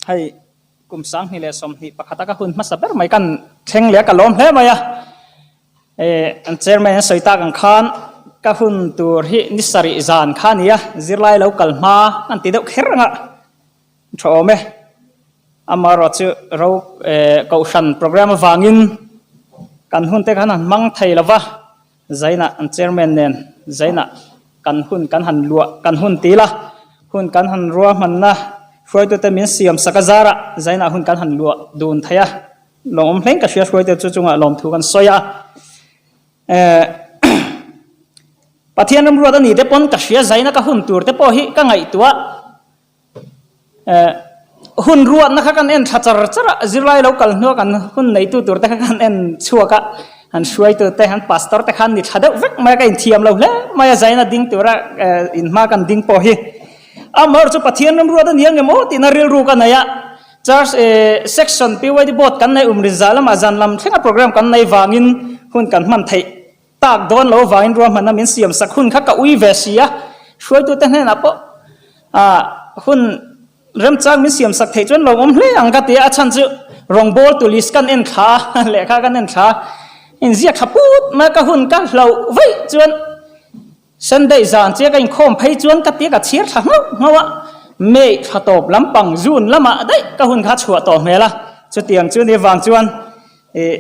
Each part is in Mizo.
Hei kum 2021 a ka hun hmasa ber mai kan thleng leh a ka lawm hle mai a. An chairman an sawi tak ang khan ka hun tur hi ni sarih zan kha a ni a, zirlai lo kal hma an ti deuh kher ang a, tha awm e. Amaherawh chu ro kohhran program avangin kan hun te khan han hmang thei lo va, Zainah an chairman nen Zainah kan hun kan han luah kan hun ti la, hun kan han ruahmanna hruaitute min siam sak a zarah Zainah hun kan han luah dun thei a. Lawmawm hleng ka hria hruaite chu chungah lawmthu kan sawi a. Eh, Pathian ramruat a ni te pawn ka hria zaina ka hun tur te pawh hi ka ngaihtuah. Eh, hun ruatna kha kan en thla char char a, zirlai lo kal hnua kan hun neitu tur te kha kan en chhuak a, han hruaitu te, han pastor te khan ni thla deuh vek mai a, ka inthiam lo hle mai a zaina ding tura in hma kan ding pawh hi. Amaherawhchu chu Pathian ramruat a ni ang em aw tihna rilru ka nei a. Church Section PYD Board kan nei umrin zah lamah zan lam thlenga program kan nei vangin hun kan hman theih tak dawn lo vangin ruahmanna min siam sak hun kha ka ui ve si a, hruaitute hnenah pawh hun remchang min siam sak theih chuan lawmawm hle ang ka ti a, a chhan chu rawngbawltu list kan en thla a, lehkha kan en thla a, inziak thla put mai a ka hun ka hlauh vaih chuan Sunday zan chiah ka inkhawm phei chuan ka tia ka chhiar thla nghauh nghauh a, May thla tawp lampang June lamah daih ka hun kha chhuah tawh hmel a, chutiang chu ni vang chuan ih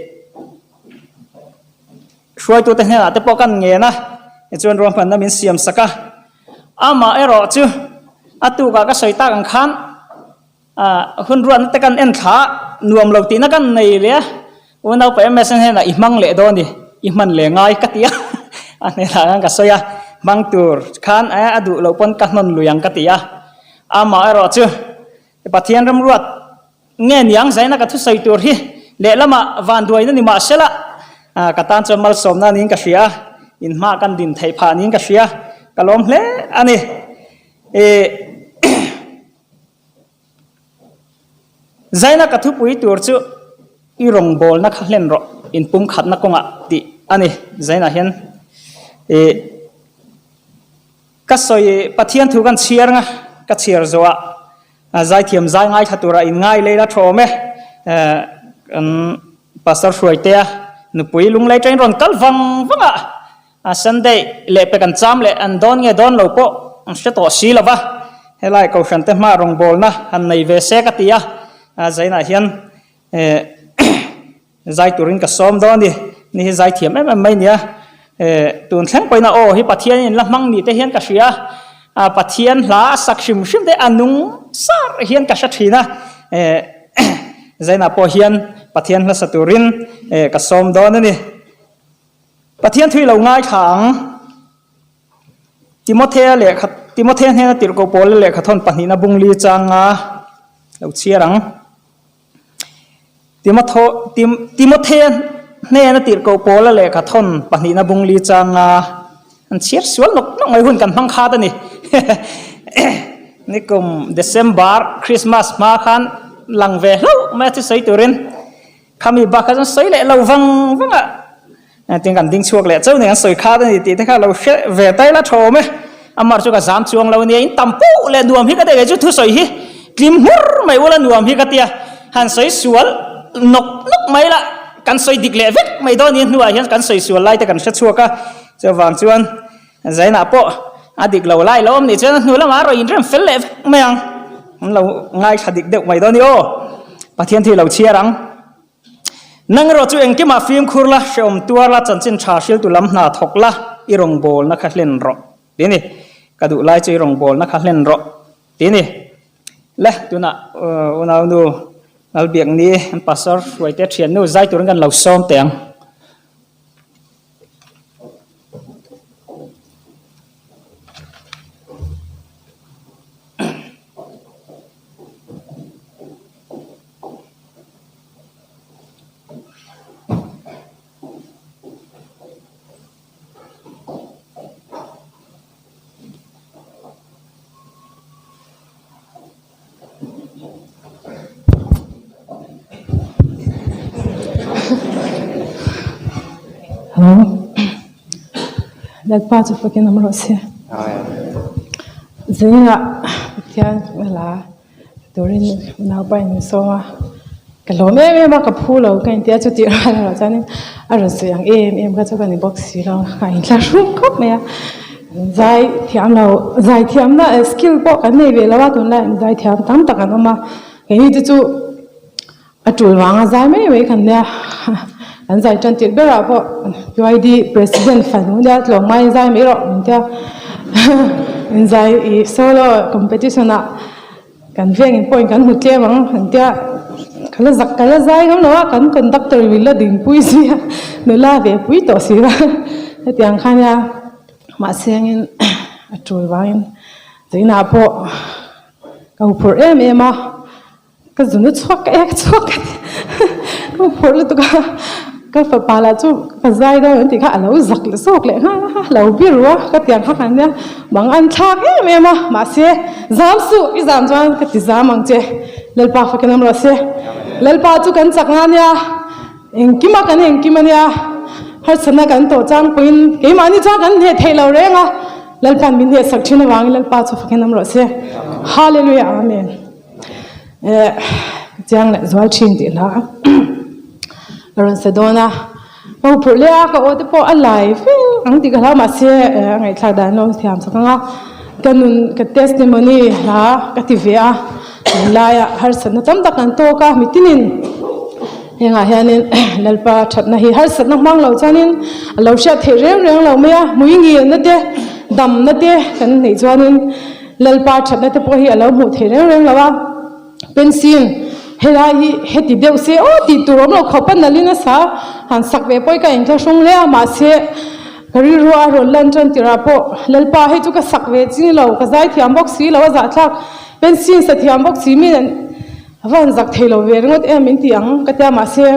hruaitute hnenah te pawh kan ngen a, tichuan ruahmanna min siam sak a, amah erawh chu a tukah ka sawi tak ang khan A hun ruatna te kan en thla a, nuam lo tihna kan nei leh a, unaupa MSN hnenah i hmang leh dawn i, i hman leh ngai ka ti a, a hnenah khan ka sawi a, hmang tur khan a duh loh pawn ka hnawn lui ang ka ti a, amah erawh chu Pathian ramruat nge niang zaina ka thusawi tur hi lehlamah vanduaina ni mah sela, ka tan chuan malsawmna niin ka hria a, inhma kan din theih phah niin ka hria, ka lawm hle a ni. Zaina ka thupui tur chu i rawngbawlna kha hlen rawh inpumkhatna kawngah tih a ni. Zaina hian ih ka sawi Pathian thu kan chhiar nga ka chhiar zawhah zaithiam zai ngaithla turah in ngai lei la thawm e. Kan Pastor Hruaitea nupui lunglei train rawn kal vang vang a. A Sunday leh pek an cham leh an dawn nge dawn lo pawh an hre tawh si lo va, helai Kohhran te hma rawngbawlna han nei ve se ka ti a, a zainah hian eh zai turin ka sawm dawn a ni, ni hi zai thiam em em mai nia, eh tun thleng pawhin a aw hi Pathianin la hmang ni te hian ka hria a, Pathian hla a sak hrim hrim te a nung sar hian ka hre thin a, eh zainah pawh hian Pathian hla sa turin eh ka sawm dawn a ni. Pathian thui lo ngaithla ang. Timothea lehkha Timothea hnena tirhkoh Paula lehkha thawn pahnihna bungli changa lo chhiar ang. Timotho Tim Timothea hnena tirhkoh Paula lehkha thawn pahnihna bungli changa an chhiar sual nawk nawk mai hun kan hmang khat a ni. Nikum December Christmas hma khan lang ve hlauh mai a thusawi turin. Khami bak kha chuan sawi leh lo vang vang a, tin kan ding chhuak leh chauh nen an sawi khat a ni tih te kha lo hre ve ta ila tha awm e. Amar chu ka zam chuang lo ania, in tam poh leh nuam hi ka ti kei chu thusawi hi tlim hmur mai ula nuam hi ka tia, han sawi sual nawk nawk mai la kan sawi dik leh vek mai dawn nia hnuah hian kan sawi sual lai te kan hre chhuak a, chuvang chuan Zainah pawh a dik lo lai lo awm nih chuan a hnu lamah a rawn inrem fel leh vek mai ang. An lo ngaithla dik deuh mai dawn i aw. Pathian thi lo chhiar ang. Nang erawh chu engkimah fimkhur la, hrehawm tuar la, chanchin tha hriltu lam hna thawk la, i rawngbawlna kha hlen rawh ti ni. Ka duh lai chu i rawngbawlna kha hlen rawh ti ni. Le, tunah unaunu Lalbiakni an pastor hruaite thiannu zai turin kan lo sawm teh ang. Hello. Lalpa chu fakin awm rawh se. Zingah Pathian hla. Turin naupa in min sawm a, ka lawm em em a, ka phu lo ka inti a, chutih rual erawh chuanin a rawn sawi ang em em kha chu ka ni bawk si lo, ka inthlahrung khawp mai a, zai thiam lo, zai thiamna skill pawh kan nei ve lo a, tunlai zai thiam tam tak an awm a, keini te chu. A tul vanga zai mai mai kan nia, kan zai tan tirh berah pawh UID President fanu nia tlawmngai zai mai rawh min tia inzai ih solo competition ah kan vengin pawhin kan hmu tlem ang an tia ka la zak ka la zai ngam lo a kan conductor min la dingpui sia nula ve pui tawh si la hetiang kha nia mahse angin a tul vangin tuinah pawh ka huphurh em em a. Ka zun a chhuak ka ek chhuak ka ti ka phawrh lutuk a ka fapa lah chu ka zai dawn an tih kha a lo zak leh zawk leh nghal a lo biru a ka tiang kha kan nia bang an thlak em em a mahse zam suh i zam chuan ka ti zam ang che Lalpa fakin awm rawh se Lalpa chu kan chak nga nia engkima kan engkim a nia harsatna kan tawh chang pawhin keimahni chuan kan hneh theih lo reng a Lalpa'n min hnehsak thin avangin Lalpa chu fakin awm rawh se Hallelujah Amen. Eh ka chiang leh zual thin tih hla ka rawn sa dawn a ka huphurh leh a ka aw te pawh a lai viau ang tih ka hlau mahse eh a ngaihthlak dan lo thiam chak ang a ka nun ka testimony hla ka ti ve a tunlaiah harsatna tam tak an tawk a mitinin hengah hianin Lalpa thatna hi harsatna hmang lo chuanin a lo hriat theih reng reng lo mai a hmui ngilna te damna te kan neih chuanin. Lalpa thatna te pawh hi a lo hmuh theih reng reng lo a, pencil helai hi heti deuh se aw tih tur awm lo khawp a nalhin a sa han sak ve pawh hi ka inthlahrung hle a, mahse ka rilru a rawn lan tan tirah pawh Lalpa hei chu ka sak ve ching lo, ka zaithiam bawk si lo a zahthlak pencil sa thiam bawk si min a va han zak thei lo ve ringawt em min ti ang ka tia mahse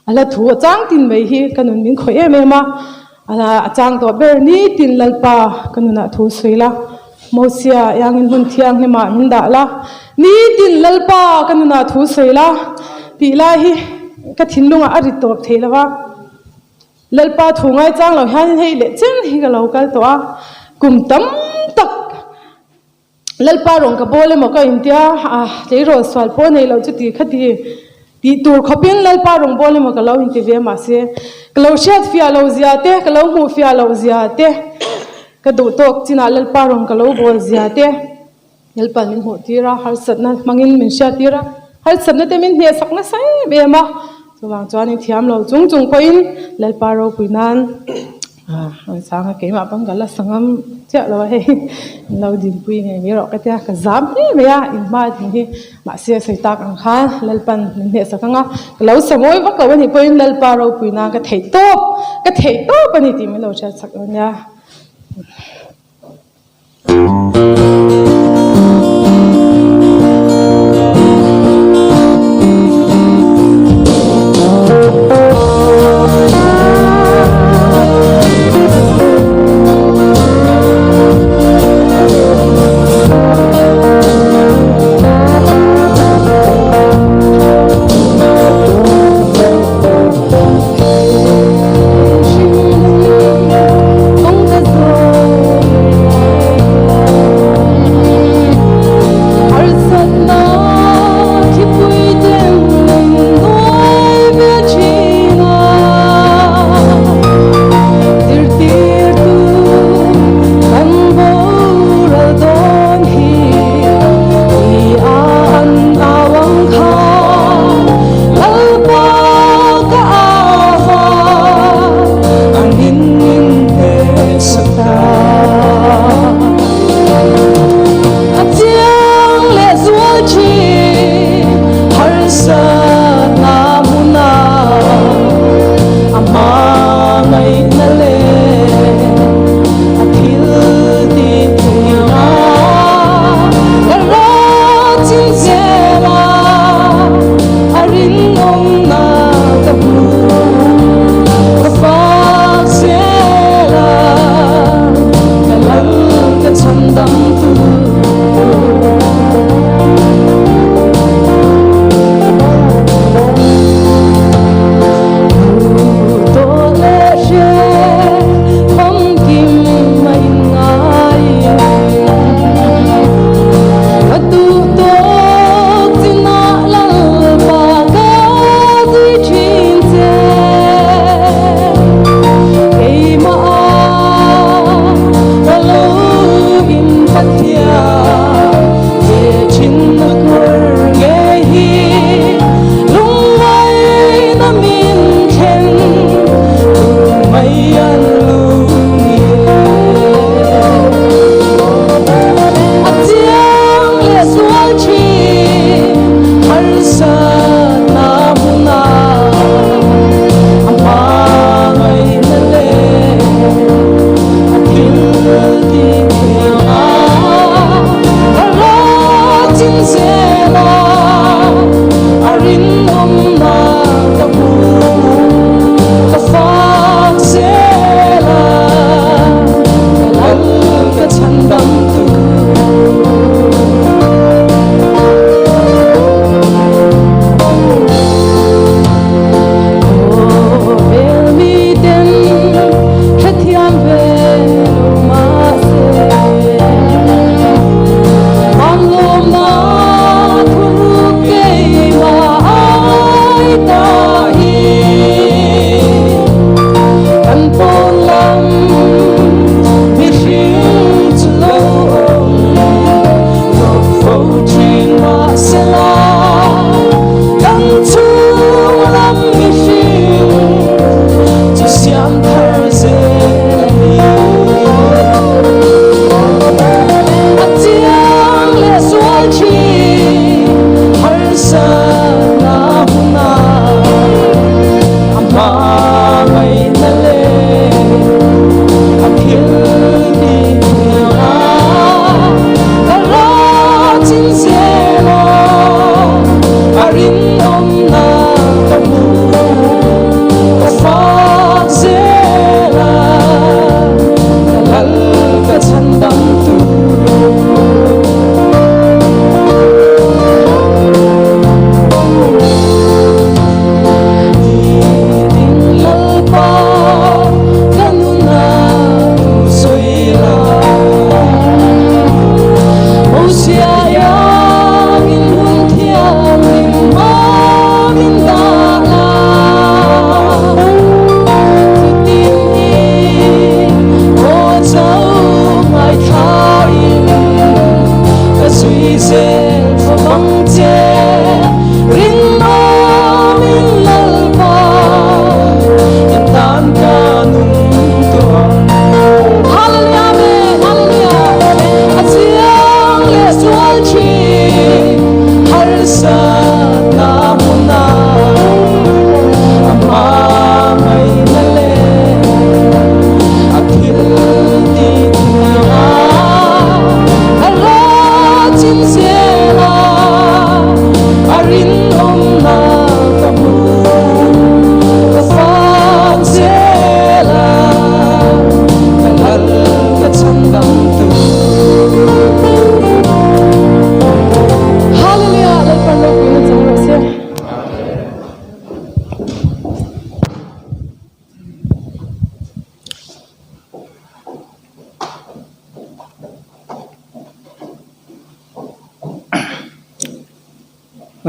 A hla thu a chang tin mai hi ka nun min khawih em em a, a chang tawh ber nitin Lalpa ka nunah thu sawi la, Mosia iangin hmun thianghlimah min dah la, nitin Lalpa ka nunah thu sawi la tih lai hi ka thinlungah a ri tawp thei lo va. Lalpa thu ngaichang lo hian hei leh chen hi ka lo kal tawh a, kum tam tak Lalpa rawn ka bawl emaw ka intia a, tleirawl sual pawh nei loh chu ti kha ti tih tur khawpin Lalpa rawn bawl emaw ka lo inti ve mahse ka lo hriat fiah loh zia te, ka lo hmuh fiah loh zia te, ka duh tawk chinah Lalpa rawn ka lo bawl zia te Lalpa'n min hmuh tir a, harsatna hmangin min hriat tir a, harsatna te min hnehsak nasa em em a, chuvang chuan i thiam lo chung chung pawhin Lalpa ropui nan An sang a, keimah pawn ka la sangam chiah lo a hei, in lo dinpui ngei mai rawh ka tia, ka zam hle mai a, in hma ding hi mahse a sawi tak ang khan Lalpan min hnehsak ang a, ka lo sa mawi vak lo a nih pawhin Lalpa ropui nan ka theih tawp, ka theih tawp a ni tih min lo hriatsak lo nia.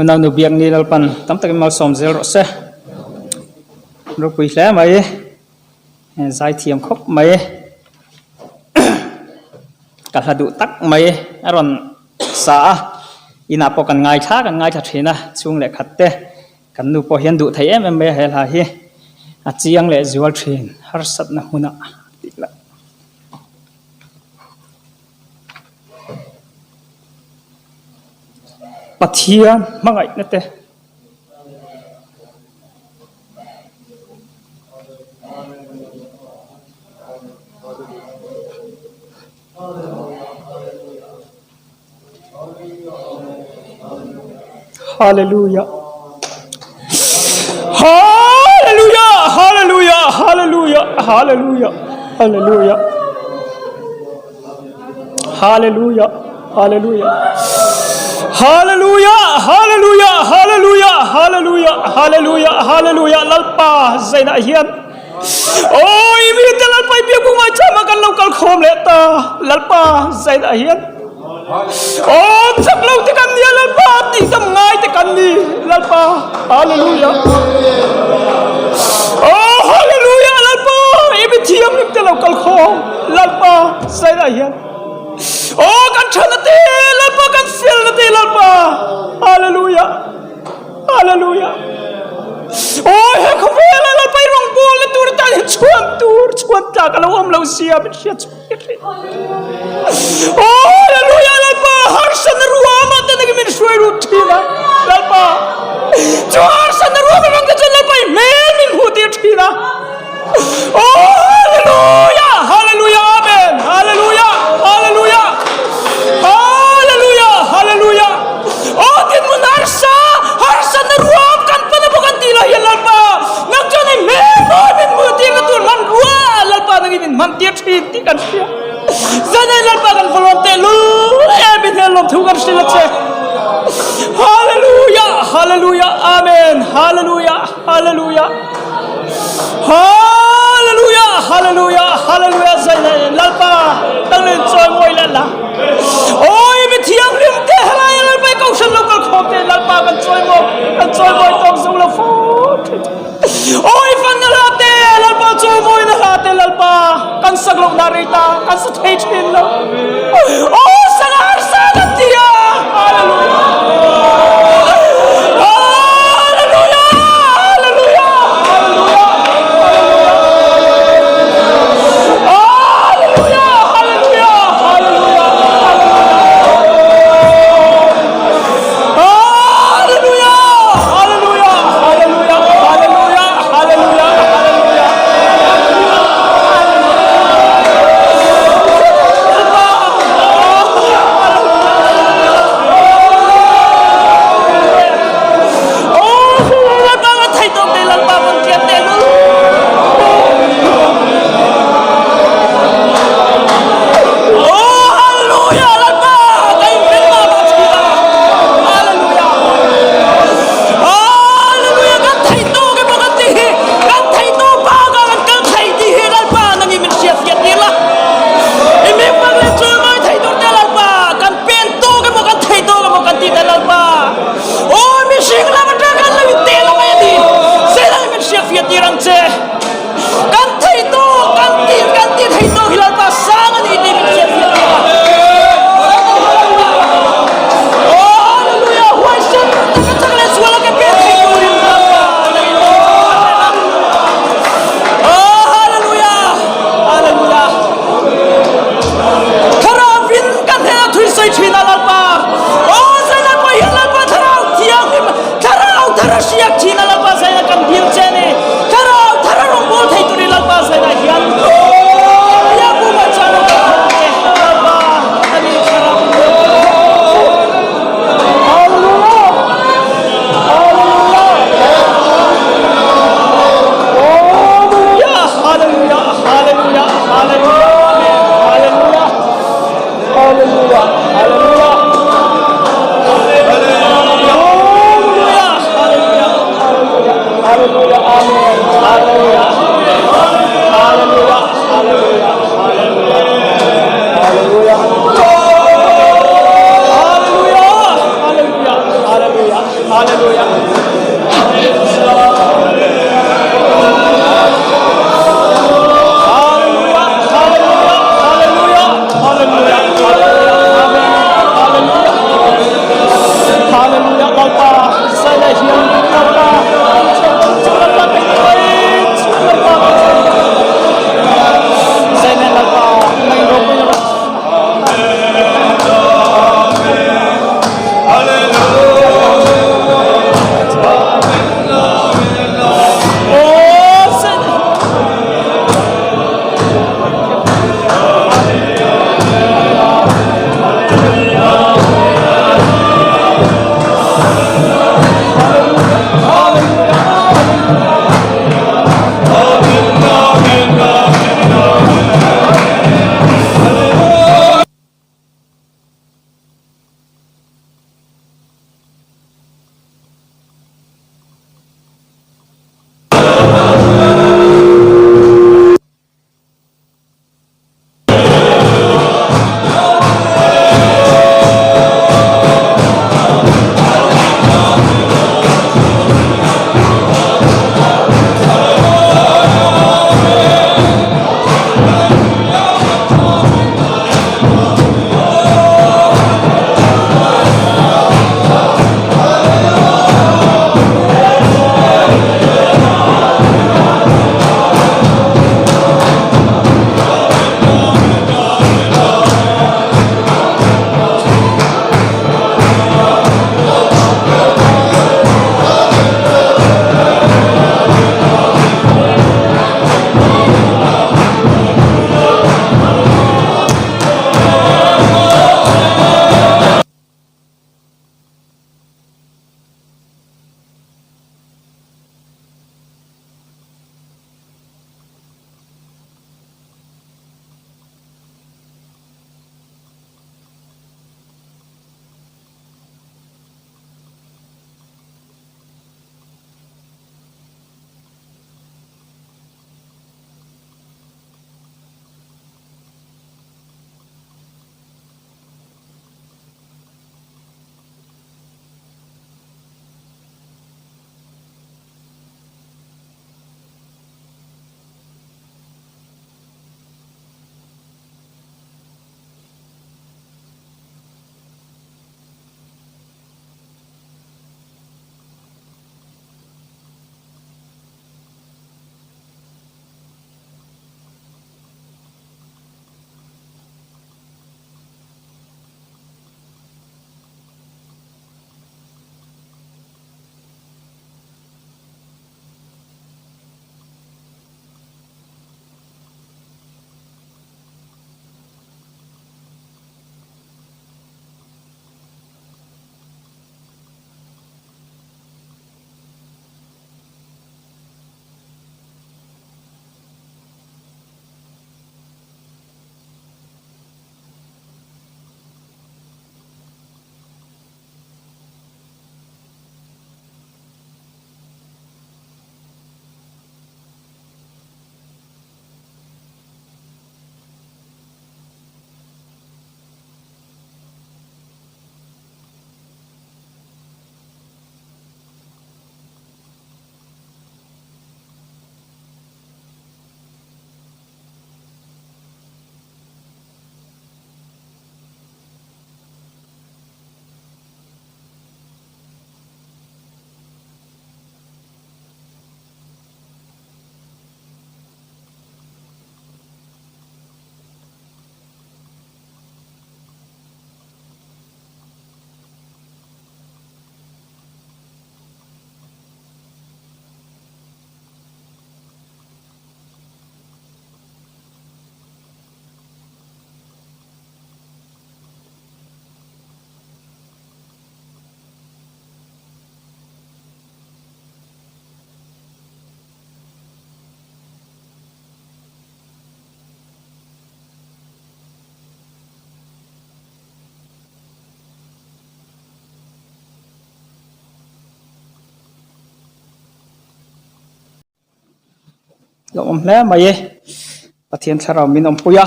Unau nu Biakni Lalpan tam takin malsawm zel rawh se. Ropui hle mai. Zaithiam khawp mai. Ka hla duh tak mai a rawn sa a. Inah pawh kan ngaithla kan ngaithla thin a chhung leh khat te. Kan nu pawh hian duh thei em em mai a he hla hi. A chiang leh zual thin harsatna hmunah tih lah. Pathian hmangaihna te. Hallelujah. Hallelujah. Hallelujah. Hallelujah. Hallelujah. Hallelujah. Hallelujah. Hallelujah. Hallelujah. Hallelujah. Hallelujah. Hallelujah. Hallelujah. Hallelujah. Lalpa zaina hian Oi mi te Lalpa i biak ngai chama kan lo kal khawm leh ta Lalpa zaina hian Aw chak lo te kan nia Lalpa ti dam ngai te kan ni Lalpa Hallelujah Oh Hallelujah Lalpa i mi thiam lim te lo kal khawm Lalpa zaina hian Aw kan thana te Lalpa kan fel na te Lalpa Hallelujah Hallelujah Aw he khawvela Lalpa i rawngbawl na tur tan hi chhuan tur chhuan tlak a lo awm lo sia min hriat chhuak Aw Hallelujah Lalpa harsatna ruama te nangin min hruai lut thin a Lalpa chu harsatna ruama rang te chuan Lalpa i hmel min hmuh tir thin a Aw Hallelujah Hallelujah Amen Hallelujah Hallelujah Hallelujah Hallelujah Aw dinhmun harsa harsatna ruam kan pana bawk an tih lai hian Lalpa nang chuan i hmel mawi min hmuh tir na tur hmanrua Lalpa nangin min hman tir thin tih kan hria. Zanei Lalpa kan va lawm teh lul em i hmel lawm thu kan hrilh a che. Hallelujah Hallelujah Amen Hallelujah Hallelujah Hallelujah Hallelujah Hallelujah Zanei Lalpa nang len chawi mawi leh la. Oi mi thianghlim te helai Lalpa i kohhran lo kal khawm te Lalpa kan chawi mawi kan chawi mawi tawk zo lo fo thin. Awi fan na hla te Lalpa chawimawi na hla te Lalpa kan sak loh na rei ta kan sa thei thin lo Aw sak a harsa kan ti a Hallelujah Hallelujah Hallelujah Hallelujah Hallelujah Hallelujah Hallelujah! Hallelujah! Hallelujah! Hallelujah! Hallelujah! Hallelujah! Oh, Lalpa kan thei tawk te Lalpa kan tiam te lu. Oh, hallelujah! Lalpa kan min ma ma thi la. Hallelujah! Hallelujah! Kan thei tawk emaw kan ti hi, kan thei tawk pa ka kan kal thei ti hi Lalpa nangin min hriat fiah tir la. I mi fak leh chawi mai thei tur te Lalpa, kan pen tawk emaw kan thei tawk emaw kan ti te Lalpa. Aw mihring lam atang kan lo in tel a mai a ni. Zeilai min hriat fiah tir ang che. Kan thei tawk, kan ti, kan ti thei tawk hi Lalpa sang a ni tih min hriat fiah tir a. Oh, hallelujah! Huaisen taka chak leh sual a ke pek thei turin Lalpa nang in min chhuah a. Oh, hallelujah! Hallelujah! Thlarauin ka hnenah thui sawi thin a Lalpa. Oh, zai Lalpa hian Lalpa thlarau thianghlim Thlarau thar a hriak thin a Lalpa zaina kan dil che a ni. Thlarau thar a rawngbâwl thei turin Lalpa zainah hian Biakbuma chuan a kal khawp che. Lalpa a ni Thlarau Hallelujah! Hallelujah! Hallelujah! Hallelujah! Hallelujah! Hallelujah! Amen! Hallelujah! Hallelujah! Hallelujah! Hallelujah! Hallelujah! Hallelujah! Amen! Hallelujah! Hallelujah! Hallelujah! Hallelujah! Hallelujah! Hallelujah! Hallelujah! Hallelujah. Hallelujah. Hallelujah. Hallelujah. Hallelujah. Hallelujah. Hallelujah. Lalpa zai lai hian Lalpa Lalpa Lalpa zai nen Lalpa nang ropui na Lo awm hle mai e. Pathian thlarau min awmpui a.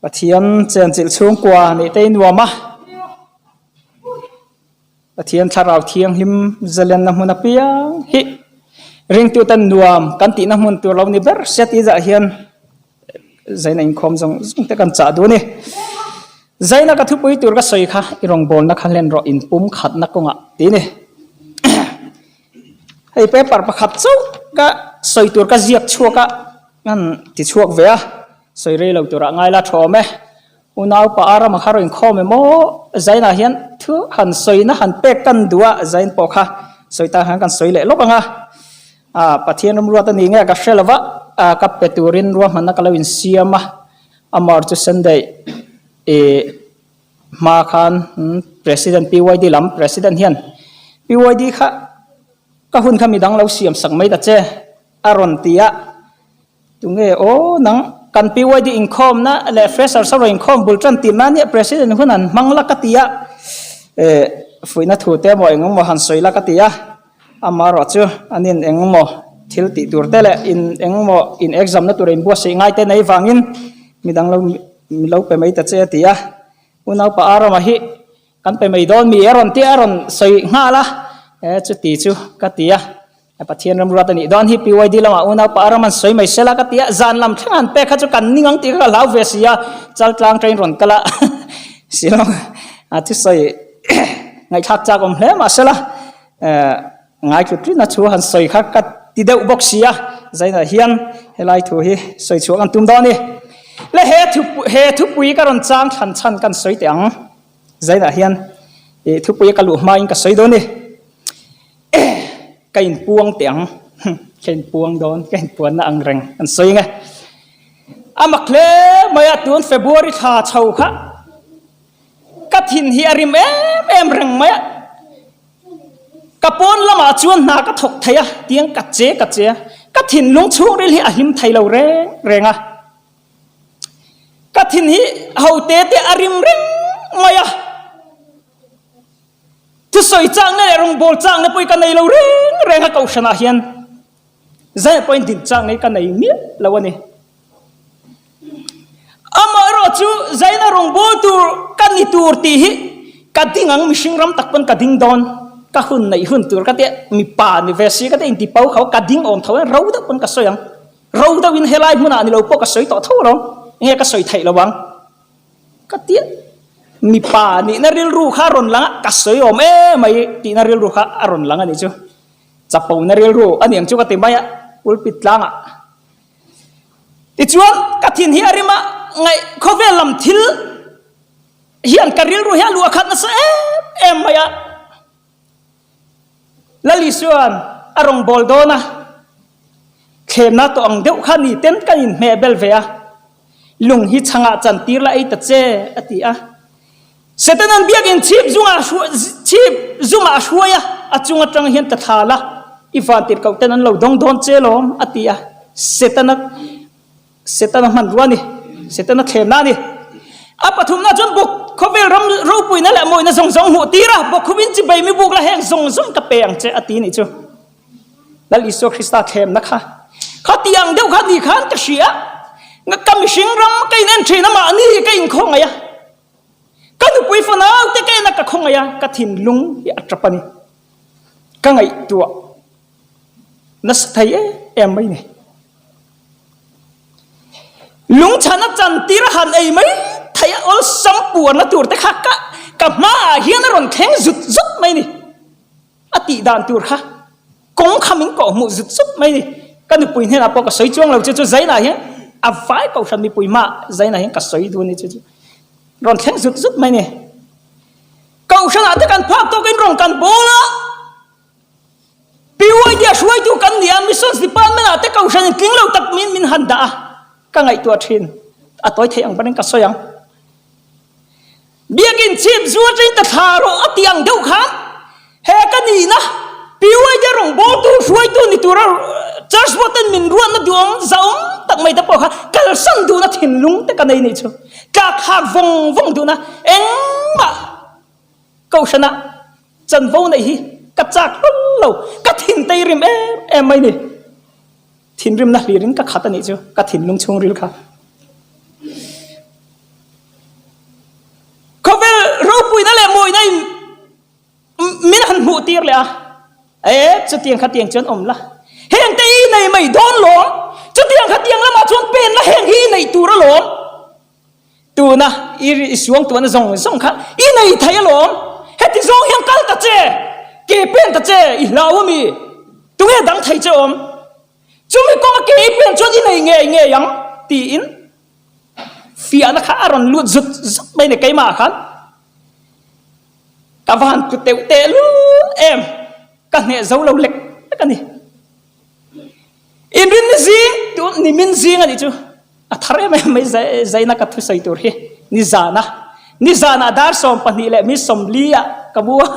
Pathian chenchilh chhungkua nih te i nuam a. Pathian Thlarau Thianghlim zalenna hmun apiang hi ringtuten nuam kan tihna hmun tur lo ni ber sia tih zah hian Zaina inkhawm zawng zawng te kan chah duh a ni. Zaina ka thupui tur ka sawi kha i rawngbawlna kha hlen rawh inpum khatna kawngah tih a ni. Hei paper pakhat chauh ka sawi tur ka ziak chhuak a, kan ti chhuak ve a, sawi rei lo turah ngai la thawm e. Unaupa a rama kha rawn inkhawm em aw? Zainah hian thu han sawina han pek kan duh a, Zain pawh kha sawi tan khan kan sawi leh lawk ang a. Aa Pathian ramruat a ni nge ka hre lo va, aa ka pe turin ruahmanna ka lo insiam a, amar chu Sunday ih hma khan President PYD lam President hian PYD kha ka hun kha midang lo siam sak mai ta che a rawn ti a. Tunge aw nang kan PYD inkhawmna leh freshers a rawn inkhawm bul tan tirna nia President hun han hmang la ka ti a, eh fuihna thu te emaw eng emaw han sawi la ka ti a, amaherawh chu anin eng emaw thil tih tur te leh in eng emaw in exam na tur inbuatsaih ngai te nei vangin midang lo lo pe mai ta che a ti a, unaupa Arama hi Kan pe mai dawn mi a rawn tih a rawn sawi nghal a, e chuti chu ka ti a, Pathian ramruat a nih dawn hi PYD lamah unaupa a ram an sawi mai sela ka ti a, zan lam thleng an pek kha chu kan ning ang tih kha ka hlau ve si a, Chaltlang train rawn kal a Shillong a thusawi ngaihthlak chak awm hle mah sela ngai tlut tlutna thu han sawi kha ka ti deuh bawk si a, zainah hian helai thu hi sawi chhuah kan tum dawn a ni. Le he thu he thupui ka rawn chang thlan chhan kan sawi teh ang. Zainah hian ih thupui a ka luh hmain ka sawi dawn ni. Ka inpuang teh ang, ka inpuang dawn, ka inpuanna ang reng an sawi ang e. A mak hle mai a, tun February thla chho kha ka thin hi a rim em em reng mai a. Ka pawn lamah chuan hna ka thawk thei a, tiang ka che ka che a, ka thinlung chhungril hi a hlim thei lo reng reng a. Ka thin hi ho te te a rim reng mai a, thusawi chakna leh rawngbâwl chakna pawh hi ka nei lo reng reng a kohhranah hian zai pawhin din chakna hi ka nei miah lo a ni. Amaherawh chu zaina rawngbâwl tur ka ni tur tih hi ka ding ang mihring ram tak pawn ka ding dawn, ka hun neih hun tur ka tia mipa ni ve si ka tia intipau kho ka ding awm tho a ro deuh pawn ka sawi ang. Ro deuhin helai hmunah ni lo pawh ka sawi tawh tho alawm, enge ka sawi theih lo ang? Ka tia, mipa nihna rilru kha a rawn lang a, ka sawi awm emai tihna rilru kha a rawn lang a nih chu. Chapona rilru a niang chu ka ti mai a, pulpit tlangah. Tichuan, ka thin hi a rim a, ngaih khawvel lam thil hian ka rilru hi a luah khat nasa em em mai a. Lal Isua'n a rawngbâwl dâwn a, thlemna tawh ang deuh kha ni ten kan inhmeh bel ve a, lung hi chhangah chantîr la ei ta che, a ti a. Setana'n biakinn chhip zungah chhip zumah a hruai a, a chung aṭang hian ta thla la, i vântirhkoh ten an lo dawng dâwn che lawm, a ti a. Setana. Setana hmanrua a ni. Setana thlemna a ni. A pathumna chuan buk khawvel ram ropuina leh mawina zawng zawng hmuh tir a, buk khawin chibei mi buk la heng zawng zawng ka pe ang che a ti nih chu. Lal Isua Krista thlemna kha kha ti ang deuh kha ni khan ka hria. Ka mihring ram ka in en thin a mahni ka inkhawngaih a. Ka nupui fanau te ka en a ka khawngaih a, ka thinlung hi a tap a ni. Ka ngaihtuah nasa thei em em mai ni. Lungchhan a chantir a han ei mai thei a awlsam puarna tur te kha ka ka hmaah hian a rawn thleng zut zut mai ni. A tih dan tur kha kawng kha min kawh hmuh zut zut mai ni. Ka nupui hnenah pawh ka sawi chuang lo chu chu Zainah hian a vai kohhran mipui hmaah Zainah hian ka sawi dun ni chu chu rawn thleng zut zut mai ni. Kohhranah te kan phak tawkin rawn kan bawl a. PYD a hruaitu kan ni a, Missions Department ah te kohhran in tling lo tak min min han dah a, ka ngaihtuah thin. A tawi theih ang panin ka sawi ang. Biakin chhip zu atangin ta thla rawh a tih ang deuh khan he ka nihna PYD a rawngbawltu hruaitu ni tura Church Board ten min ruatna duhawm zahawm tak mai te pawh kha kalsan duhna thinlung te ka nei nih chu. Tlak hak vawng vawng duhna engmah Kohhranah chanvo neih hi ka chak hlul lo, ka thin tei rim em em mai ni. Thinrimna hlirin ka khat a nih chu, ka thinlung chhungril kha. Khawvel ropuina leh mawina in min. tir leh a, E, chutiang khatiang chuan awm la, heng te i nei mai dawn lawm, chutiang khatiang lamah chuan pen la heng hi i neih tur alawm. Tuna i suang tuahna zawng zawng kha i nei thei alawm, heti zawng hian kal ta che, ke pen ta che, i hlau ami? Tunge dang thei che awm? Chumi kawnga ke i pen chuan i nei ngei ngei ang tiin fiahna kha a rawn lut zut zut mai ni keimah khan. Ka van tlu teuh teh lul em, ka hneh zo lo lek lek a ni. Inrinni zing tun nimin zing a nih chu a thar em em mai zaina ka thusawi tur hi nizana nizana dar 12 leh mi 40 ah ka mu a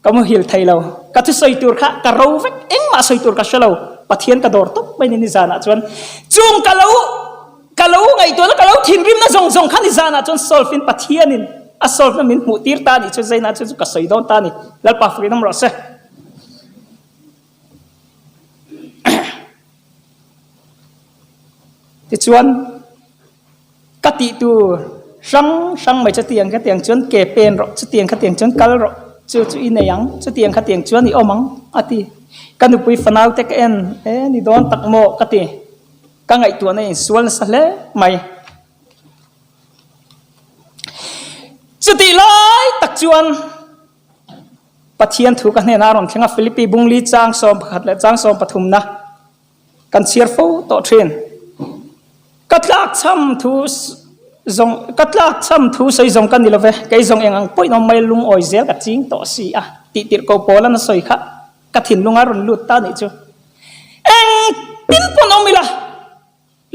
ka muhil thei lo ka thusawi tur kha ka ro vek engmah sawi tur ka hre lo Pathian ka dawr tawp mai ni nizanah chuan chung ka lo ka lo ngaihtuahna ka lo thinrimna zawng zawng kha nizanah chuan solve in Pathianin a solve na min hmuh tir ta nih chu zaina chu ka sawi dawn ta ni Lalpa fakin awm rawh se. Tichuan, ka tih tur hrang hrang mai chutiang khatiang chuan ke pen rawh, chutiang khatiang chuan kal rawh, chu chu i nei ang, chutiang khatiang chuan i awm ang a ti. Ka nupui fanau te ka en, e ni dawn tak maw ka ti. Ka ngaihtuahna insual nasa hle mai. Chutih lai tak chuan. Pathian thu ka hnenah a rawn thleng a, Philippi bungli chang 11 leh chang 13 na kan chhiar fo tawh thin. Ka tlakchham thu zawng ka tlakchham thu sawi zawng ka ni lo ve, kei zawng eng ang pawhin awm mai lungawi zel ka ching tawh si a tih tirh ko pawl an a sawi kha ka thinlung a rawn lut ta nih chu. Engtin pawn awm ila.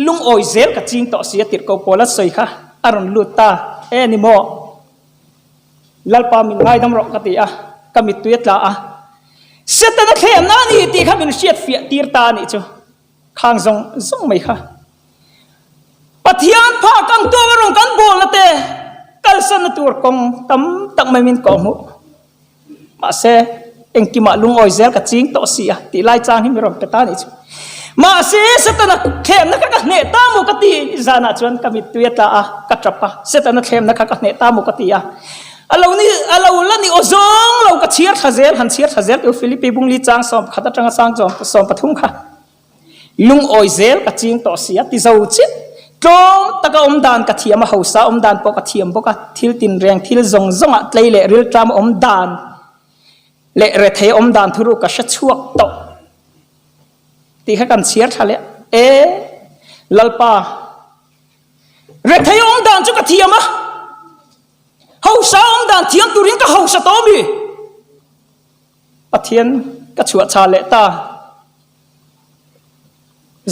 Lungawi zel ka ching tawh si a tirh ko pawl a sawi kha a rawn lut ta e ni maw? Lalpa min ngaidam rawh ka ti a, ka mittui a tla a. Setana thlemna a ni tih kha min hriat fiah tir ta a nih chu. Khang zawng zawng mai kha. Pathian phak ang tuang a rawn kan bawlna te kalsanna tur kawng tam tak mai min kawhhmuh. Mahse, engkimah lungawi zel ka ching tawh si a tih lai chang hi mi rawn pe ta nih chu. Mahse, Setana thlemna kha ka hneh ta maw ka ti zanah chuan ka mittui a tla a, ka tap a, Setana thlemna kha ka hneh ta maw ka ti a. A lo ni, a lo la ni aw zawng lo ka chhiar thla zel, han chhiar thla zel tih Philippi bungli chang 11 atanga chang 13 kha. Lungawi zel ka ching tawh si a ti zo chiah. Tlawm taka awm dan ka thiam a, hausa awm dan pawh ka thiam bawk a, thil tinreng thil zawng zawngah tlei leh rilṭam awm dan leh rethei awm dan thuruk ka hre chhuak tawh tih kha kan chhiar thla leh e. Lalpa, rethei awm dan chu ka thiam a, hausa awm dan thiam turin ka hausa tawh a mi? Pathian ka chhuah chha leh ta.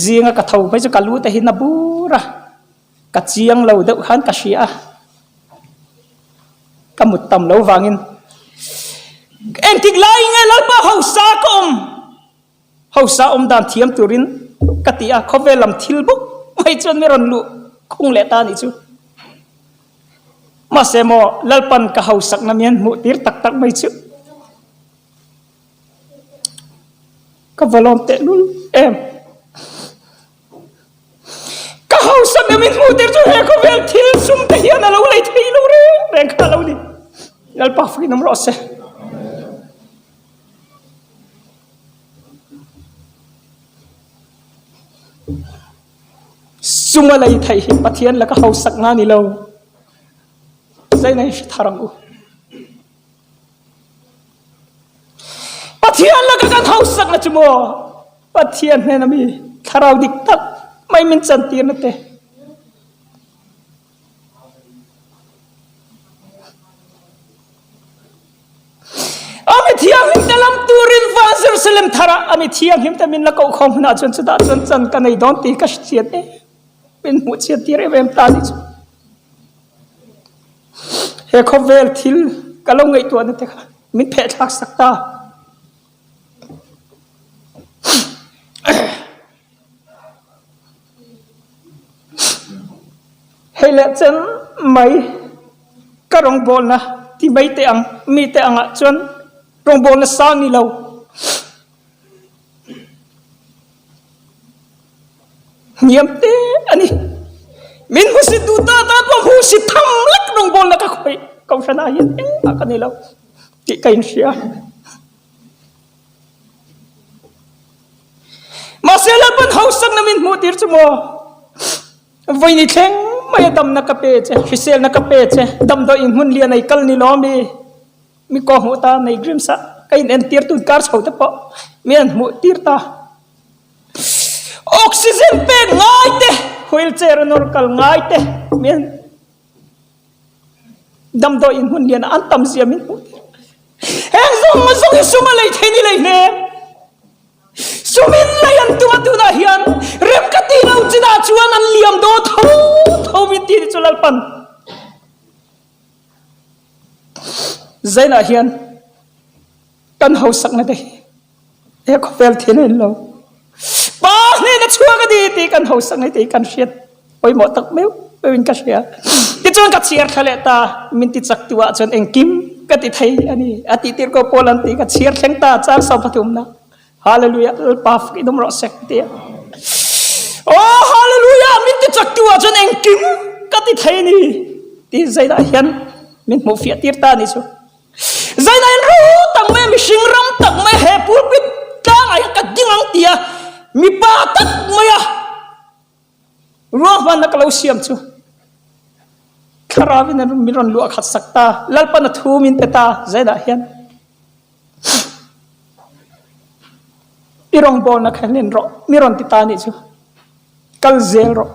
Zinga ka tho phei chu ka lu te hi na bur a, ka chiang lo deuh khan ka hria a, ka mut tam lo vangin engtik laiin nge Lalpa hausa ka awm, hausa awm dan thiam turin ka ti a, khawvel lam thil bawk mai chuan mi rawn luh khung leh ta a nih chu. Mahse maw Lalpan ka hausakna mi an hmuh tir tak tak mai chu. Ka va lawm teh lul em. Ka hausakna min hmuh tir chu he khawvel thil sum te hian a lo lei thei lo reng reng kha a lo ni. Lalpa fakin awm rawh se. Sum a lei theih hi Pathian laka hausakna a ni lo. Zaina hi hre thar ang u. Pathian laka kan hausakna chu maw Pathian hnena mi thlarau dik tak mai min chantirna te. A mi thianghlim te lam turin van Jerusalem tharah a mi thianghlim te min la koh khawm hunah chuan chutah chuan chan ka nei dawn tih ka hriat em min hmuh chhiat tir em em ta ni chu. He khawvel thil ka lo ngaihtuahna te kha min phehthlak sak ta. Hei leh chen mai ka rawngbawlna ti mai teh ang, mite angah chuan rawngbawlna sang ni lo. Hniam te a ni. Min hmusit duh ta ta pawh hmusit tham lek rawngbawlna ka khawih kohhranah hian engmah ka ni lo tih ka inhria. Mahse Lalpan hausakna min hmuh tir chu maw? Vawi ni thleng mai a damna ka pe che, hriselna ka pe che, damdawi in hmun lian ei kal ni lo mi, mi kaw hmuh ta nei dreams ah ka in entir tun kar chho te pawh mi an hmuh tir ta. Oxygen pek ngai te, wheelchair a nawr kal ngai te mi an damdawi in hmun lian ah an tam zia min hmuh tir. Heng zawng zawng hi sum a lei thei ni lei hnem. Sumin lei an tum a tunah hian rem ka tih lo chinah chuan an liam dawn tho tho min ti ni chu Lalpan Zainah hian kan hausakna te hi he khawvel thil a ni lo. Pa hnena chhuak a ni tih kan hausakna te hi kan hriat pawimawh tak meuh meuhin ka hria. Tichuan ka chhiar thla leh ta, min ti chak tu ah chuan engkim ka ti thei a ni a tih tir ko Paul an tih ka chhiar thleng ta chang sau pathumna. Hallelujah Lalpa fak in awm rawh sek ti a. Oh hallelujah min ti chak tu ah chuan engkim ka ti thei a ni ti zaidah hian min hmuh fiah tir ta ni chu. Zaina in ru tak mai mihring ram tak mai he pulpit tlangah hian ka ding ang tia mipa tak maia ruahmanna ka lo siam chu thlarauin min rawn luah khat sak ta Lalpan a thu min pe ta zainah hian i rawngbawlna kha hlen rawh mi rawn ti ta nih chu kal zel rawh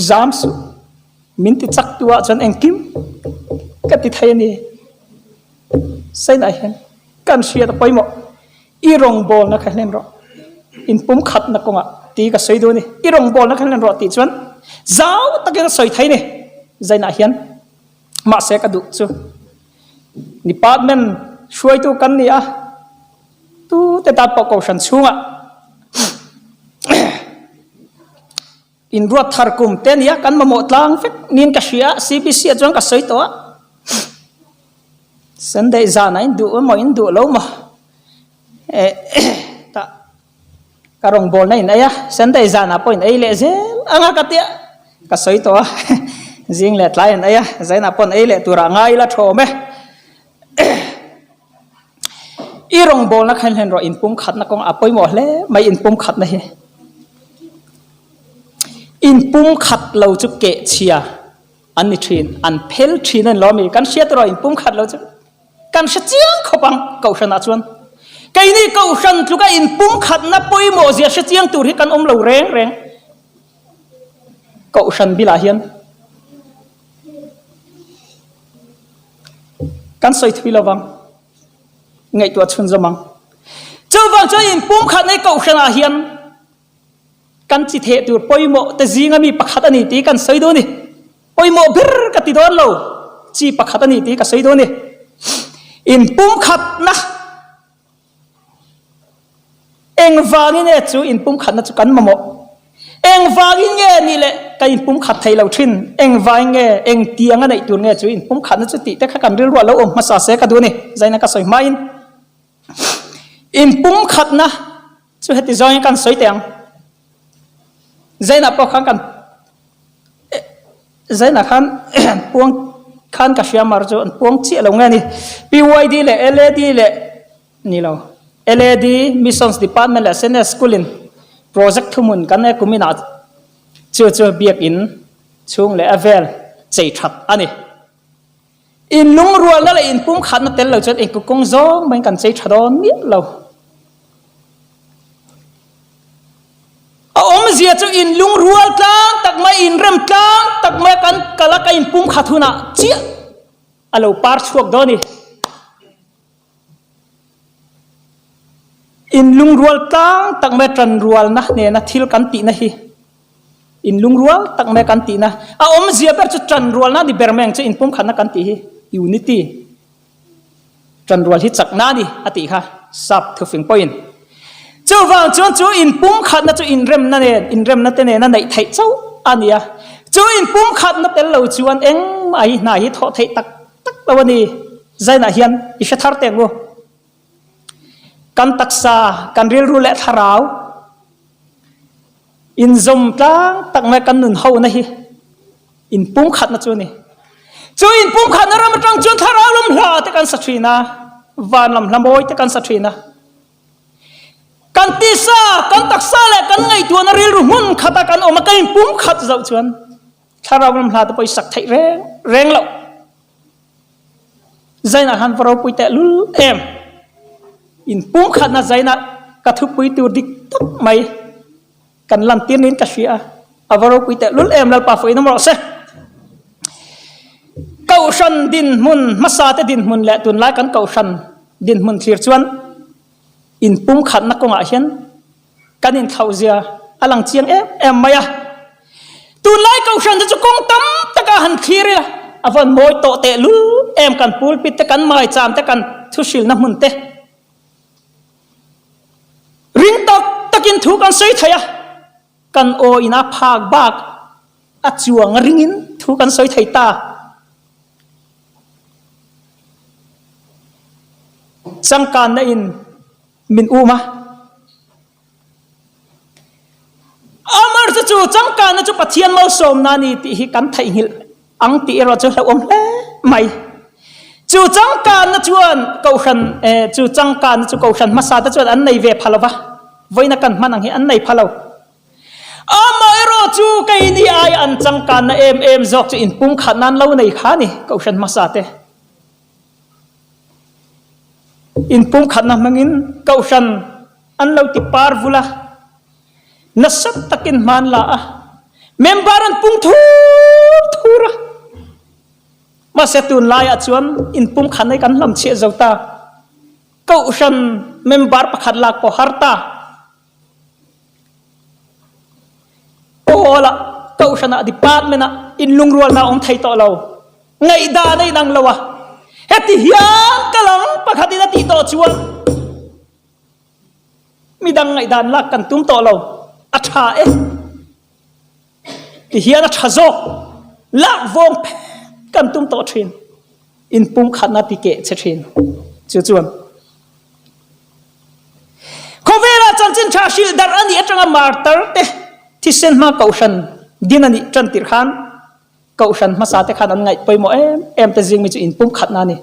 Zam suh, min ti chak tu ah chuan engkim ka ti thei a ni. Sainah hian kan hriat a pawimawh. I rawngbawlna kha hlen rawh, inpumkhatna kawngah ti ka sawi duh a ni. I rawngbawlna kha hlen rawh tih chuan zau takin a sawi thei a ni. Zainah hian mahse ka duh chu department hruaitu kan ni a, tute tan pawh kohhran chhungah Inruat thar kum te nia kan mamawh tlang vek niin ka hria a, CBC ah chuan ka sawi tawh a. Sunday zanah in duh emaw in duh lo maw eh tah ka rawngbawlna in ei a, Sunday zanah pawh in ei leh zel ang a ka tia ka sawi tawh a, zing leh tlai an ei a, zainah pawh an ei leh turah ngai ila thawm e. I rawngbawlna kha hlen rawh inpumkhatna kawng a pawimawh hle mai inpumkhatna hi. Inpumkhat lo chu kehchhia an ni thin, an phel thin a ni lo mi? Kan hriat erawh inpumkhat lo chu kan hre chiang khawp ang Kohhranah chuan. Keini Kohhran tluka inpumkhatna pawimawh zia hre chiang tur hi kan awm lo reng reng. Kohhran bilah hian. Kan sawi thui lo vang. Ngaihtuah chhunzawm ang. Chuvang chuan inpumkhat nei kohhranah hian kan chi theh tur pawimawh te zinga mi pakhat a ni tih kan sawi dawn a ni. Pawimawh ber ka ti dawn lo, chi pakhat a ni tih ka sawi dawn a ni. Inpumkhatna. Engvangin nge chu inpumkhatna chu kan mamawh? Engvangin nge nih leh ka inpumkhat thei lo thin? Engvangin nge, engtiang a neih tur nge chu inpumkhatna chu tih te kha kan rilruah lo awm hmasa se ka duh a ni. Zaina ka sawi hmain inpumkhatna chu heti zawngin kan sawi teh ang. Zaina pawh khan kan Zaina khan puang khan ka hria mar chu an puang chiah lo nge a ni. PYD leh LAD leh Ni lo. LAD, Missions Department leh Senior School in project thuhmun kan e kum inah chu chu biakinn chhung leh a vel chei that a ni. In lungrualna leh in pumkhatna tel lo chuan engkuk kawng zawng maiin kan chei tha dawn miah lo. A awmzia chu in lungrual tlang tak mai, in rem tlang tak mai kan kal a, ka in pumkhat hunah chiah a lo par chhuak dawn a ni. Inlungrual tlang tak mai tanrualna nena thil kan tihna hi inlungrual tak mai kan tihna a awmzia ber chu tanrualna ni ber mai ang chu inpumkhatna kan tih hi unity tanrual hi chakna a ni a tih kha sap thufing pawhin chuvang chuan chu inpumkhatna chu inremna nen inremna te nena neih theih chauh a ni a chu inpumkhatna tel lo chuan engmah hi hna hi thawh theih tak tak lo a ni. Zainah hian i hre thar teh ngu. Kan taksa, kan rilru leh thlarau inzawm tlang tak mai kan nun hona hi inpumkhatna chu a ni. Chu inpumkhatna ram atang chuan thlarau lam hla te kan sa thin a, van lam hla mawi te kan sa thin a. Kan tisa, kan taksa leh kan ngaihtuahna rilru hmun khata kan awm a, kan inpumkhat zoh chuan thlarau ram hla te pawh i sak theih reng reng loh. Zainah khan va ropui teh lul em. Inpumkhatna zainah ka thupui tur dik tak mai kan lantir niin ka hria a, a va ropui teh lul em Lalpa fuiin awm rawh se. Kohhran dinhmun hmasa te dinhmun leh tunlai kan kohhran dinhmun thlir chuan Inpumkhatna kawngah hian kan inthlauhzia a lang chiang em em mai a. Tunlai Kohhran te chu kawng tam taka han thlir ila, a vawn mawi tawh teh lul em kan pulpit te, kan maicham te, kan thuhrilna hmun te. Ring tak takin thu kan sawi thei a, kan aw ina phak bak a chuang ringin thu kan sawi thei ta. Changkanna in min um a. Amar chu chu changkanna chu Pathian malsawmna a ni tih hi kan theihnghilh ang tih erawh chu hlauhawm hle mai. Chu changkanna chuan kohhran eh chu changkanna chu kohhran hmasa te chuan an nei ve pha lova, vawiina kan hman ang hi an nei pha lo. Amaherawh chu keini aia an changkanna em em zawk chu inpumkhat nan lo nei kha a ni, Kohhran hmasa te. Inpumkhatna hmangin Kohhran an lo ti par vul a, nasa takin hman la a, member an pung thur thur a. Mahse tunlaiah chuan inpumkhatna hi kan hlamchhiah zo ta. Kohhran member pakhat lak pawh har ta. Pawl ah, kohhran ah, department ah inlungrualna a awm thei tawh lo. Ngaihdan a inang lo a. Heti hian ka lang pakhatin a tih tawh chuan midang ngaihdan lak kan tum tawh lo. A tha e. Ti hian a tha zawk. Lak vawng phet kan tum tawh thin. Inpumkhatna ti keh che thin. Chu chuan. Khawvela chanchin tha hrilh darh a nih atanga martar te thisen hma kohhran din a nih tan tirh khan kohhran hmasa te khan an ngaih pawimawh em em te zingmi chu inpumkhatna a ni.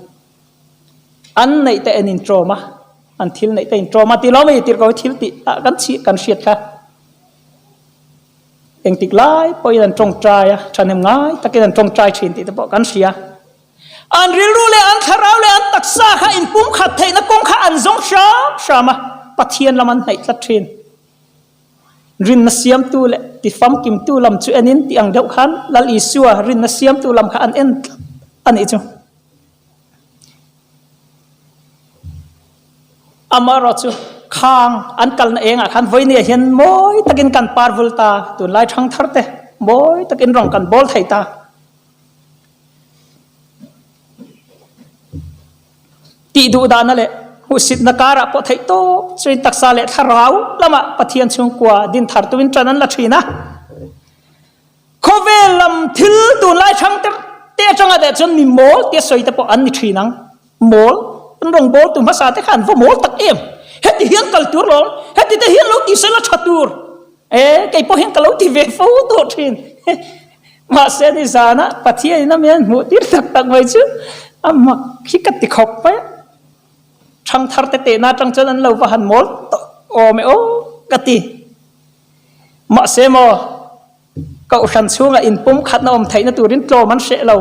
An neih te en intawm a, an thil neih te intawm a ti lo mai tirh ko hi thil tih ah kan chhi kan hriat kha. Engtik lai pawhin an tawngtai a, thahnem ngai takin an tawngtai thin tih te pawh kan hria. An rilru leh an thlarau leh an taksa kha inpumkhat theihna kawng kha an zawng hram hram a, Pathian lam an hnaih tlat thin. Rinna siamtu leh tifamkimtu lam chu enin tih ang deuh khan Lal Isua rinna siamtu lam kha an en tlat a nih chu. Amaherawh chu khang an kalna engah khan vawinia hian mawi takin kan par vul ta, tunlai thangthar te mawi takin rawng kan bawl thei ta. Tih duh dahna leh hmuhsitna karah pawh theih tawp chuin taksa leh thlarau lamah Pathian chhungkua din thar tuin ṭan an la ṭhin a. Khawvel lam thil tunlai hrang te te aṭanga deh chuan mi mawl tia sawi te pawh an ni ṭhin ang. Mawl, an rawngbawltu hmasa te kha an va mawl tak em! Heti hian kal tur lawm, heti te hian lo ti sela ṭha tur. E, kei pawh hian ka lo ti ve fo tawh ṭhin. Mahse ni zana Pathian in a mi an hmuh tir tak tak mai chu a mak hi ka ti khawp mai a. Thangthar te tehna atang chuan an lo va han mawl tawh awm e aw ka ti. Mahse maw Kohhran chhungah inpumkhatna awm theihna turin tlawm an hreh lo.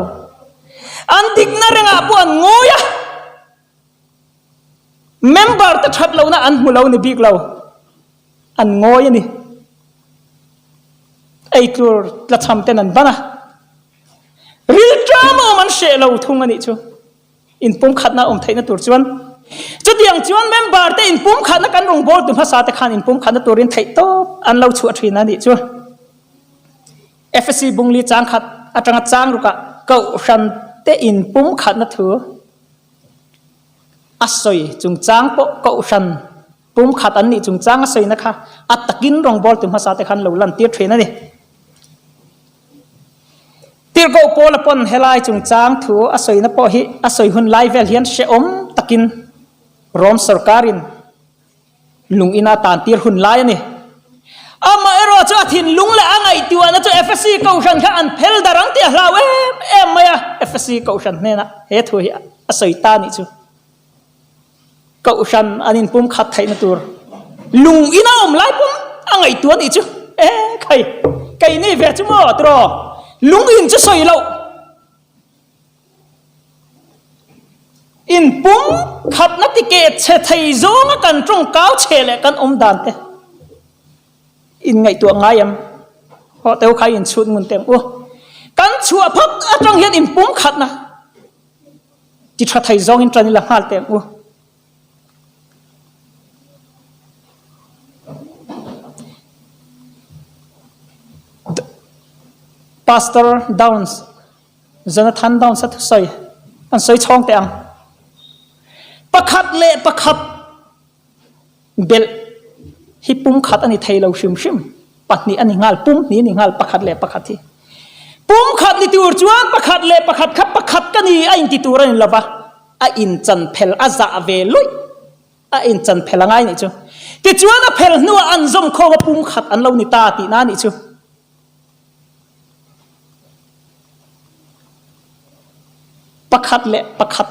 An dikna rengah pawh an ngawi a. Member te that lohna an hmu lo ni bik lo. An ngawi a ni. Eitur tlachham ten an ban a, rilṭam a awm an hreh lo thung a nih chu. Inpumkhatna a awm theihna tur chuan chutiang chuan member te inpumkhatna kan rawngbawltu hmasa te khan inpumkhatna turin theih tawp an lo chhuah ṭhin a nih chu. Efesi bungli changkhat aṭanga chang rukah Kohhran te inpumkhatna thu a sawi chungchang pawh Kohhran Pumkhat an nih chungchang a sawina kha a takin rawngbawltu hmasa te khan lo lantir thin a ni. Tirhkoh Paula pawn helai chungchang thu a sawina pawh hi a sawi hun lai vel hian hrehawm takin Rom sorkarin lung ina tantir hun lai a ni. Amaherawh chu a thinlung leh a ngaihtuahna chu Efesi Kohhran kha an phel dar ang tih a hlau em em mai a, Efesi Kohhran hnenah he thu hi a sawi ta a nih chu. Kohhran an inpumkhat theihna tur. Lung ina awm lai pawm a ngaihtuah nih chu. E khai, keini ve chu maw tiraw? Lung in chu sawi loh. In pum khatna ti keh chhe thei zawnga kan tawngkau chhe leh kan awm dan te in ngaihtuah ngai em? Haw teu kha in chhut ngun teng u. Kan chhuah phawt atang hian in pum khatna ti tha thei zawngin tan ila nghal teng u. Pastor Downs Jonathan Downs a thusawi an sawi chhawng teh ang. Pakhat leh pakhat belh hi pumkhat a ni thei lo hrim hrim. Pahnih a ni nghal, pum hnih a ni nghal pakhat leh pakhat hi. Pumkhat ni tur chuan pakhat leh pakhat kha pakhat ka ni a inti tur a ni lova, a inchan phel a zah ve luih a inchan phel a ngai nih chu. Tichuan a phel hnuah an zawmkhawm a pumkhat an lo ni ta tihna a nih chu. Pakhat leh pakhat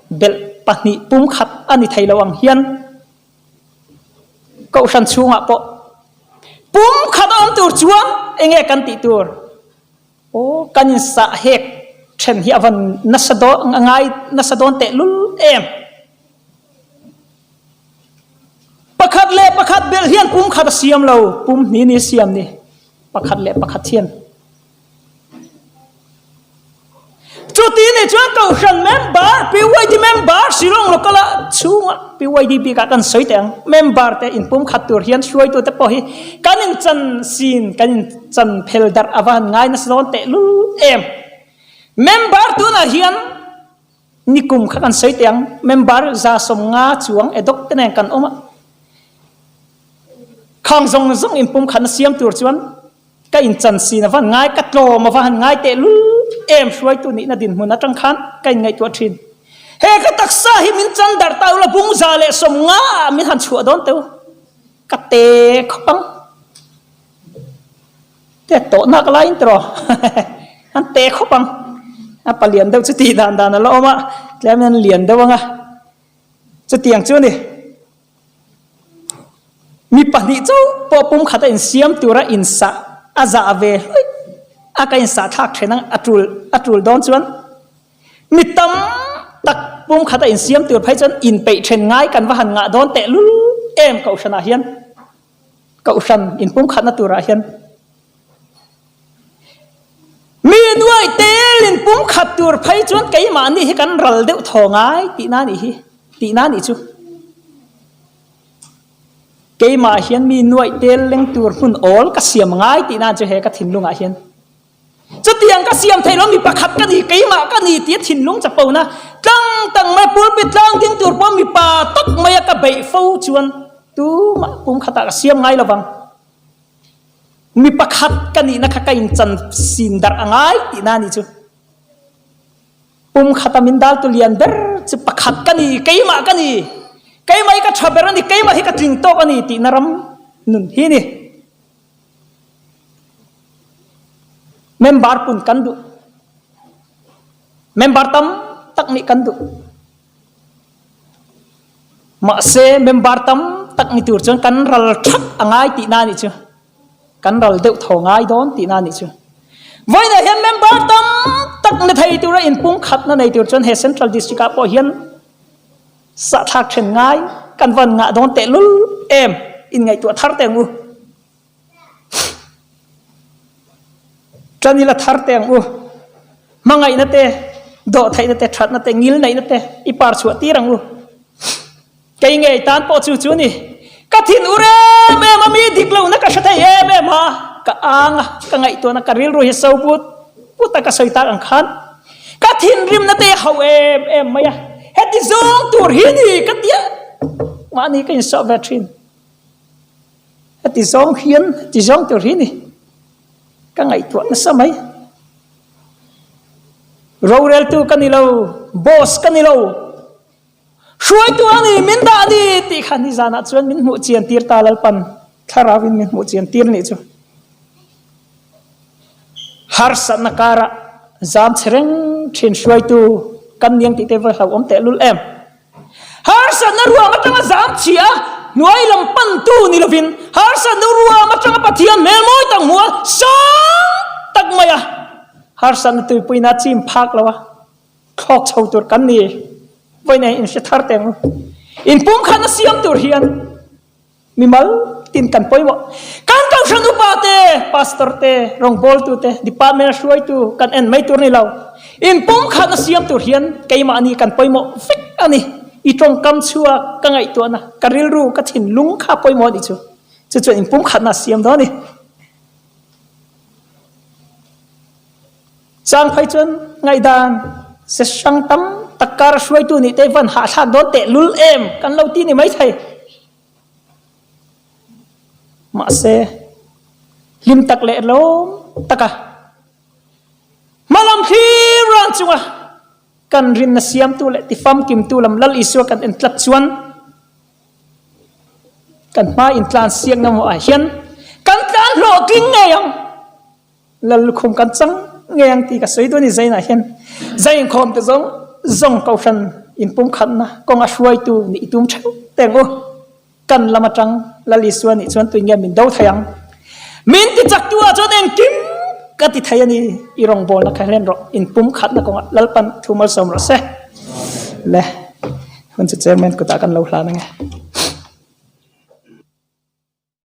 belh pahnih pumkhat a ni thei lo ang hian Kohhran chhungah pawh pumkhat a awm tur chuan eng nge kan tih tur? Aw, kan insah hek then hi a van nasa dawn ngai nasa dawn tehlul em? Pakhat leh pakhat belh hian pumkhat a siam lo, pum hnih ni a siam ni. Pakhat leh pakhat hian. Chuti nih chuan Kohhran member, PYD member, Shillong Local a chhunga PYD bikah kan sawi teh ang. Member te inpumkhat tur hian hruaitute pawh hi kan inchan sin, kan inchan phel darh a va han ngai nasa dawn tehlul em. Member tunah hian Nikum kha kan sawi teh ang, member 150 chuang edok te nen kan awm a, khang zawng zawng inpumkhatna siam tur chuan ka inchan sin a van ngai, ka tlawm a va han ngai teh lul em hruaitu nihna dinhmun atang khan ka inngaihtuah thin. He ka taksa hi min chan darh ta ula bung 150 ah min han chhuah dawn teu, ka te khawp ang. Te tawh nak laiin tiraw an te khawp ang. A palian deuh chu tih dan dan a la awm a, tlem hian lian deuh ang a. Chutiang chu a ni. Mi pahnih chauh pawh pumkhat a insiam tura insah a zah ve hluih a, ka insah thlak then ang a tul a tul dawn chuan mi tam tak pumkhat a insiam tur phei chuan inpeih then ngai kan va han ngah dawn tehlul em Kohhranah hian. Kohhran inpumkhatna turah hian mi nuai tel inpumkhat tur phei chuan keimahni hi kan ral deuh thaw ngai tihna nih hi, tihna nih chu. Keimah hian mi nuai tel leng tur hmun awl ka siam ngai tihna chu he ka thinlungah hian. Chutiang ka siam thei lo mi pakhat ka ni, keimah ka ni tia thinlung chapona tlang tang mai pulpit tlang ding tur pawh mipa tak maia ka beih fo chuan tumah kum khatah ka siam ngai lovang. Mi pakhat ka nihna kha ka inchan sin darh a ngai tihna a nih chu. Pum khata min daltu lian ber chu pakhat ka ni, keimah ka ni, keimah hi ka tha ber a ni, keimah hi ka tling tawk a ni tihna ram nun hi a ni. Member pun kan duh. Member tam tak nih kan duh. Mahse member tam tak ni tur chuan kan ral thak a ngai tihna nih chu. Kan ral deuh tho ngai dawn tihna nih chu. Vawiinah hian member tam tak ni thei tura inpumkhatna nei tur chuan he Central District ah pawh hian Sahthlak then ngai kan van ngah dawn tehlul em in ngaihtuah thar teh ang u. Tan ila thar teh ang u. Hmangaihna te, dawhtheihna te, thatna te, ngilneihna te i par chhuah tir ang u. Kei ngei tan pawh chu chu ni. Ka thin ur em em a, mi dik lohna ka hre thei em em a, ka ang a, ka ngaihtuahna ka rilru hi so put put a ka sawi tak ang khan ka thinrimna te hauh em em mai a, heti zawng tur hi ni ka tia mahni ka insawh ve thin. Heti zawng hian heti zawng tur hi ni ka ngaihtuah nasa mai. Roreltu ka ni lo, boss ka ni lo. Hruaitu a ni, min dah a ni tih kha nizanah chuan min hmuh chian tir ta Lalpan thlarauin min hmuh chian tir nih chu. Harsatna karah zam chhe reng thin hruaitu kan niang tih te va hlauhawm tehlul em. Harsatna ruang atanga zam chhia. Hnuai lam pantu ni lovin harsatna ruam atanga Pathian hmel mawi tak hmu a, sang tak mai a harsatna tuipuina chim phak lo a thlawk chho tur kan ni. Vawiin in hre thar teng u. Inpumkhatna siam tur hian Mimal tin kan pawimawh. Kan kohhran upa te, pastor te, rawngbawltu te, department a hruaitu kan en mai tur ni lo. Inpumkhatna siam tur hian keimahni kan pawimawh vek a ni. I tawngkam chhuak ka ngaihtuahna, ka rilru, ka thinlung kha pawimawh a nih chu. Chu chuan inpumkhatna a siam dawn a ni. Chang phei chuan ngaihdan se hrang tam tak kar a hruaitu nih te van hahthlak dawn tehlul em kan lo ti ni maithei. Mahse, hlim tak leh lawm taka hmalam thlir ran chunga kan rinna siamtu leh tifamkimtu lam Lal Isua kan en tlat chuan kan hma intlan siakna hmuhah hian kan tlan hlawhtling ngei ang. Lal lukhum kan chang ngei ang tih ka sawi duh a ni. Zainah hian zai inkhawm te zawng zawng kohhran inpumkhatna kawnga hruaitu nih i tum theuh teng u. Kan lam atang Lal Isua nih chuan tuinge min do thei ang. Min ti chak tu ah chuan engkim ka ti thei a ni. I rawngbawlna kha hlen rawh. Inpumkhatna kawngah Lalpan thu malsawm rawh se. Le hun chu chairman kutah kan lo hlan ange.